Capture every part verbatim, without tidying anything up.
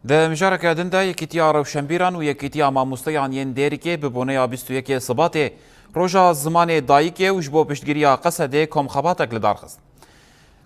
Di mijareke din de Yekîtiya Rewşenbîran û Yekîtiya Mamosteyan yên Dêrikê bi boneya bîst û yekê Sibatê, Roja Zimanê Dayikê û ji bo piştgiriya Qesedê komxebatek li dar xist.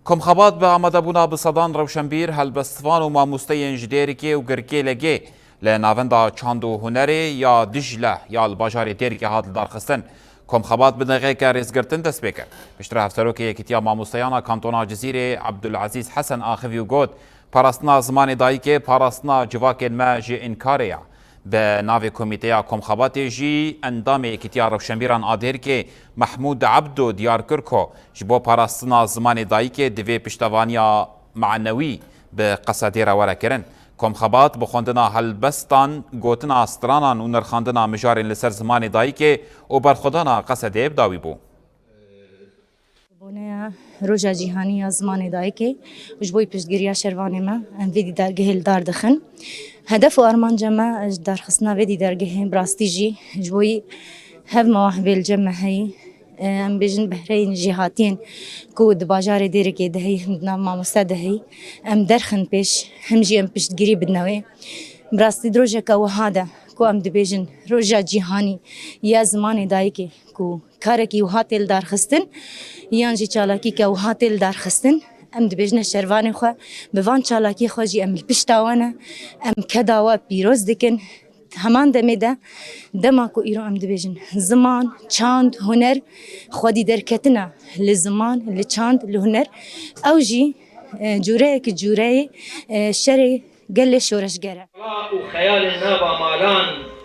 Komxebat bi amadebûna bi sedan rewşenbîr, helbestvan û mamosteyên ji Dêrikê û Girkê Legê li Navenda Çand û Hunerê ya Dicle ya li bajarê Dêrikê hat lidarxistin. Komxebat bi dengeke rêzgirtin dest pê kir. Piştre Hevserokê Yekîtiya Mamosteyan a Kantona Cizîrê Ebdulezîz Hesen axivî û got, Parastina zimanê dayikê parastina civakên me ji înkarê ye. Bi navê Komîteya Komxebatê jî endamê Yekîtiya Rewşenbîran a Dêrikê Mehmûd Ebdo diyar kir ku ji bo parastina zimanê dayikê divê piştevaniya manewî bi Qesedê re were kirin. Komxebat bi xwendina helbestan, gotina stranan û nirxandina mijarên li ser zimanê dayikê û berxwedana Qesedê bi dawî bû. Boneya Roja Cîhanî ya Zimanê Dayikê û ji bo piştgiriya şervanê me, em vê dîdargehê li dar dixin. Hedef û armanca me ji darxistina vê dîdargehê bi rastî jî ji bo hevma wahibê li cem me heyî, em bêjin behreyên jêhatiyên ku di bajarê Dêrikê de heyî, him di nav mamoste de heyî, em derxin pêş, him jî em piştgirî bidine wê. Bi rastî di rojeke wiha de ku em dibêjin Roja Cîhanî ya Zimanê Dayikê ku karekî wiha tê lidarxistin yan jî çalakîke wiha tê lidarxistin, em dibêjine şervanê xwe, bi van çalakiyê xwe jî em li pişta we ne, em keda we pîroz dikin. Heman demê de, dema ku îro em dibêjin ziman, çand, huner, xwedî derketina li ziman, li çand, li huner, ew jî e, cûreyek cûreyê e, şerê gelê şoreşger e. û xeyalên nava malan